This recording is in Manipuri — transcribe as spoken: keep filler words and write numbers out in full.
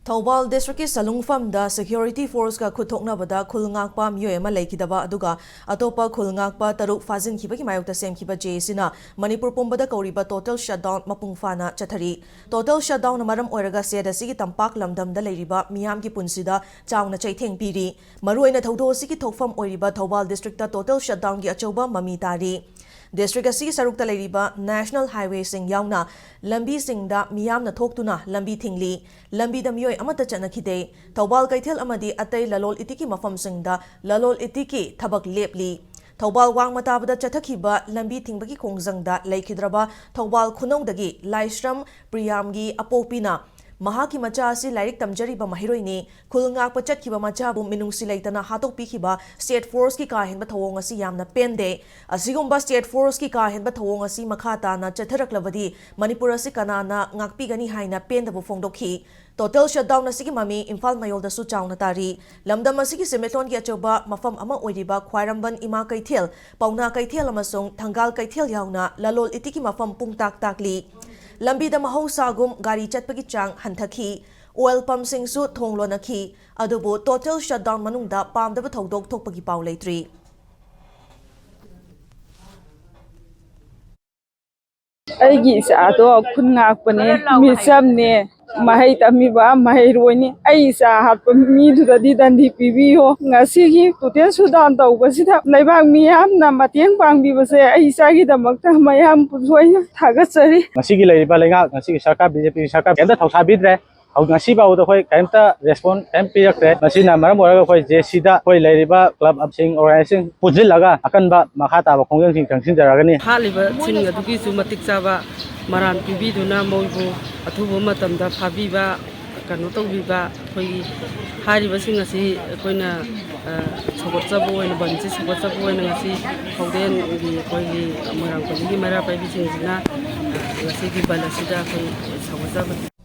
ꯊꯧꯕꯥꯜ ꯗꯤꯁꯇ꯭ꯔꯤꯛꯀꯤ ꯁꯂꯨꯡꯐꯝꯗ ꯁꯦꯀ꯭ꯌꯨꯔꯤꯇꯤ ꯐꯣꯔꯁꯀ ꯈꯨꯠ ꯊꯣꯛꯅꯕꯗ ꯈꯨꯜ ꯉꯥꯛꯄ ꯃꯤꯑꯣꯏ ꯑꯃ ꯂꯩꯈꯤꯗꯕ ꯑꯗꯨꯒ ꯑꯇꯣꯞꯄ ꯈꯨꯜ ꯉꯥꯛꯄ ꯇꯔꯨꯛ ꯐꯥꯖꯤꯟꯈꯤꯕꯒꯤ ꯃꯥꯌꯣꯛꯇ ꯁꯦꯝꯈꯤꯕ ꯖꯦ ꯑꯦ ꯁꯤꯅ ꯃꯅꯤꯄꯨꯔ ꯄꯨꯝꯕꯗ ꯀꯧꯔꯤꯕ ꯇꯣꯇꯦꯜ ꯁꯠꯗꯥꯎꯟ ꯃꯄꯨꯡ ꯐꯥꯅ ꯆꯠꯊꯔꯤ꯫ ꯇꯣꯇꯦꯜ ꯁꯠꯗꯥꯎꯟꯅ ꯃꯔꯝ ꯑꯣꯏꯔꯒ ꯁ꯭ꯇꯦꯠ ꯑꯁꯤꯒꯤ ꯇꯝꯄꯥꯛ ꯂꯝꯗꯝꯗ ꯂꯩꯔꯤꯕ ꯃꯤꯌꯥꯝꯒꯤ ꯄꯨꯟꯁꯤꯗ ꯆꯥꯎꯅ ꯆꯩꯊꯦꯡ ꯄꯤꯔꯤ꯫ ꯃꯔꯨꯑꯣꯏꯅ ꯊꯧꯗꯣꯛ ꯑꯁꯤꯒꯤ ꯊꯣꯛꯐꯝ ꯑꯣꯏꯔꯤꯕ ꯊꯧꯕꯥꯜ ꯗꯤꯁꯇ꯭ꯔꯤꯛꯇ ꯇꯣꯇꯦꯜ ꯁꯠꯗꯥꯎꯟꯒꯤ ꯑꯆꯧꯕ ꯃꯃꯤ ꯇꯥꯔꯤ꯫ ꯗꯤꯁꯇ꯭ꯔꯤꯛ ꯑꯁꯤꯒꯤ ꯁꯔꯨꯛꯇ ꯂꯩꯔꯤꯕ ꯅꯦꯁꯅꯦꯜ ꯍꯥꯏꯋꯦꯁꯤꯡ ꯌꯥꯎꯅ ꯂꯝꯕꯤꯁꯤꯡꯗ ꯃꯤꯌꯥꯝꯅ ꯊꯣꯛꯇꯨꯅ ꯂꯝꯕꯤ ꯊꯤꯡꯂꯤ꯫ ꯂꯝꯕꯤꯗ ꯃꯤꯑꯣꯏ ꯑꯃꯠꯇ ꯆꯠꯅꯈꯤꯗꯦ꯫ ꯊꯧꯕꯥꯜ ꯀꯩꯊꯦꯜ ꯑꯃꯗꯤ ꯑꯇꯩ ꯂꯂꯣꯜ ꯏꯇꯤꯛꯀꯤ ꯃꯐꯝꯁꯤꯡꯗ ꯂꯂꯣꯜ ꯏꯇꯤꯛꯀꯤ ꯊꯕꯛ ꯂꯦꯞꯂꯤ꯫ ꯊꯧꯕꯥꯜ ꯋꯥꯡꯃ ꯇꯥꯕꯗ ꯆꯠꯊꯈꯤꯕ ꯂꯝꯕꯤ ꯊꯤꯡꯕꯒꯤ ꯈꯣꯡꯖꯪꯗ ꯂꯩꯈꯤꯗ꯭ꯔꯕ ꯊꯧꯕꯥꯜ ꯈꯨꯅꯧꯗꯒꯤ ꯂꯥꯏꯁ꯭ꯔꯝ ꯄ꯭ꯔꯤꯌꯥꯝꯒꯤ ꯑꯄꯣꯛꯄꯤꯅ ꯃꯍꯥꯛꯀꯤ ꯃꯆꯥ ꯑꯁꯤ ꯂꯥꯏꯔꯤꯛ ꯇꯝꯖꯔꯤꯕ ꯃꯍꯩꯔꯣꯏꯅꯤ꯫ ꯈꯨꯜ ꯉꯥꯛꯄ ꯆꯠꯈꯤꯕ ꯃꯆꯥꯕꯨ ꯃꯤꯅꯨꯡꯁꯤ ꯂꯩꯇꯅ ꯍꯥꯠꯇꯣꯛꯄꯤꯈꯤꯕ ꯁ꯭ꯇꯦꯠ ꯐꯣꯔꯁꯀꯤ ꯀꯥ ꯍꯦꯟꯕ ꯊꯧꯑꯣꯡ ꯑꯁꯤ ꯌꯥꯝꯅ ꯄꯦꯟꯗꯦ꯫ ꯑꯁꯤꯒꯨꯝꯕ ꯁ꯭ꯇꯦꯠ ꯐꯣꯔꯁꯀꯤ ꯀꯥ ꯍꯦꯟꯕ ꯊꯧꯑꯣꯡ ꯑꯁꯤ ꯃꯈꯥ ꯇꯥꯅ ꯆꯠꯊꯔꯛꯂꯕꯗꯤ ꯃꯅꯤꯄꯨꯔ ꯑꯁꯤ ꯀꯅꯥꯅ ꯉꯥꯛꯄꯤꯒꯅꯤ ꯍꯥꯏꯅ ꯄꯦꯟꯗꯕ ꯐꯣꯡꯗꯣꯛꯈꯤ꯫ ꯇꯣꯇꯦꯜ ꯁꯠꯗꯥꯎꯟ ꯑꯁꯤꯒꯤ ꯃꯃꯤ ꯏꯝꯐꯥꯜ ꯃꯌꯣꯜꯗꯁꯨ ꯆꯥꯎꯅ ꯇꯥꯔꯤ꯫ ꯂꯝꯗꯝ ꯑꯁꯤꯒꯤ ꯁꯦꯟꯃꯤꯠꯂꯣꯟꯒꯤ ꯑꯆꯧꯕ ꯃꯐꯝ ꯑꯃ ꯑꯣꯏꯔꯤꯕ ꯈ꯭ꯋꯥꯏꯔꯝꯕꯟ ꯏꯃꯥ ꯀꯩꯊꯦꯜ, ꯄꯥꯎꯅꯥ ꯀꯩꯊꯦꯜ ꯑꯃꯁꯨꯡ ꯊꯪꯒꯥꯜ ꯀꯩꯊꯦꯜ ꯌꯥꯎꯅ ꯂꯂꯣꯜ ꯏꯇꯤꯛꯀꯤ ꯃꯐꯝ ꯄꯨꯡ ꯇꯥꯛ ꯇꯥꯛꯂꯤ꯫ ꯂꯝꯕꯤꯗ ꯃꯍꯧꯁꯥꯒꯨꯝ ꯒꯥꯔꯤ ꯆꯠꯄꯒꯤ ꯆꯥꯡ ꯍꯟꯊꯈꯤ꯫ ꯑꯣꯏꯜ ꯄꯝꯁꯤꯡꯁꯨ ꯊꯣꯡ ꯂꯣꯟꯅꯈꯤ꯫ ꯑꯗꯨꯕꯨ ꯇꯣꯇꯦꯜ ꯁꯠꯗꯥꯎꯟ ꯃꯅꯨꯡꯗ ꯄꯥꯝꯗꯕ ꯊꯧꯗꯣꯛ ꯊꯣꯛꯄꯒꯤ ꯄꯥꯎ ꯂꯩꯇ꯭ꯔꯤ꯫ ꯑꯩꯒꯤ ꯏꯆꯥꯗꯣ ꯈꯨꯟ ꯉꯥꯛꯄꯅꯦ, ꯃꯤꯆꯝꯅꯦ, ꯃꯍꯩ ꯇꯝꯃꯤꯕ ꯃꯍꯩꯔꯣꯏꯅꯤ꯫ ꯑꯩ ꯏꯆꯥ ꯍꯥꯠꯄ ꯃꯤꯗꯨꯗꯗꯤ ꯗꯟꯗꯤ ꯄꯤꯕꯤꯌꯣ꯫ ꯉꯁꯤꯒꯤ ꯇꯣꯇꯦꯜ ꯁꯠꯗꯥꯎꯟ ꯇꯧꯕꯁꯤꯗ ꯂꯩꯕꯥꯛ ꯃꯤꯌꯥꯝꯅ ꯃꯇꯦꯡ ꯄꯥꯡꯕꯤꯕꯁꯦ ꯑꯩ ꯏꯆꯥꯒꯤꯗꯃꯛꯇ ꯃꯌꯥꯝ ꯂꯣꯏꯅ ꯊꯥꯒꯠꯆꯔꯤ꯫ ꯉꯁꯤꯒꯤ ꯂꯩꯔꯤꯕ ꯂꯩꯉꯥꯛ, ꯉꯁꯤꯒꯤ ꯁꯔꯀꯥꯔ, ꯕꯤ ꯖꯦ ꯄꯤꯒꯤ ꯁꯔꯀꯥꯔ ꯀꯩꯝꯇ ꯊꯧꯁꯥꯕꯤꯗ꯭ꯔꯦ꯫ ꯍꯧꯖꯤꯛ ꯉꯁꯤ ꯐꯥꯎꯕꯗ ꯑꯩꯈꯣꯏ ꯀꯔꯤꯝꯇ ꯔꯦꯁꯄꯣꯟ ꯀꯔꯤꯝ ꯄꯤꯔꯛꯇ꯭ꯔꯦ꯫ ꯃꯁꯤꯅ ꯃꯔꯝ ꯑꯣꯏꯔꯒ ꯑꯩꯈꯣꯏ ꯖꯦ ꯁꯤꯗ ꯑꯩꯈꯣꯏ ꯂꯩꯔꯤꯕ ꯀ꯭ꯂꯕꯁꯤꯡ, ꯑꯣꯔꯒꯅꯥꯏꯖꯦꯁꯟ ꯄꯨꯟꯁꯤꯜꯂꯒ ꯑꯀꯟꯕ ꯃꯈꯥ ꯇꯥꯕ ꯈꯣꯡꯖꯪꯁꯤꯡ ꯆꯪꯁꯤꯟꯖꯔꯒꯅꯤ꯫ ꯍꯥꯠꯂꯤꯕꯁꯤꯡ ꯑꯗꯨꯒꯤꯁꯨ ꯃꯇꯤꯛ ꯆꯥꯕ ꯃꯔꯥꯜ ꯄꯤꯕꯤꯗꯨꯅ ꯃꯣꯏꯕꯨ ꯑꯊꯨꯕ ꯃꯇꯝꯗ ꯐꯥꯕꯤꯕ, ꯀꯩꯅꯣ ꯇꯧꯕꯤꯕ, ꯑꯩꯈꯣꯏꯒꯤ ꯍꯥꯏꯔꯤꯕꯁꯤꯡ ꯑꯁꯤ ꯑꯩꯈꯣꯏꯅ, ꯑ, ꯁꯧꯒꯠꯆꯕ ꯑꯣꯏꯅ, ꯕꯟꯁꯤ ꯁꯧꯒꯠꯆꯕ ꯑꯣꯏꯅ ꯉꯁꯤ ꯄꯥꯎꯗꯦꯟꯒꯤ ꯑꯩꯈꯣꯏꯒꯤ ꯃꯣꯏꯔꯥꯡ ꯄꯜꯂꯤꯒꯤ ꯃꯩꯔꯥ ꯄꯥꯏꯕꯤꯁꯤꯡꯁꯤꯅ, ꯑ, ꯉꯁꯤꯒꯤ ꯕꯟ ꯑꯁꯤꯗ ꯑꯩꯈꯣꯏ ꯁꯧꯒꯠꯆꯕꯅꯤ꯫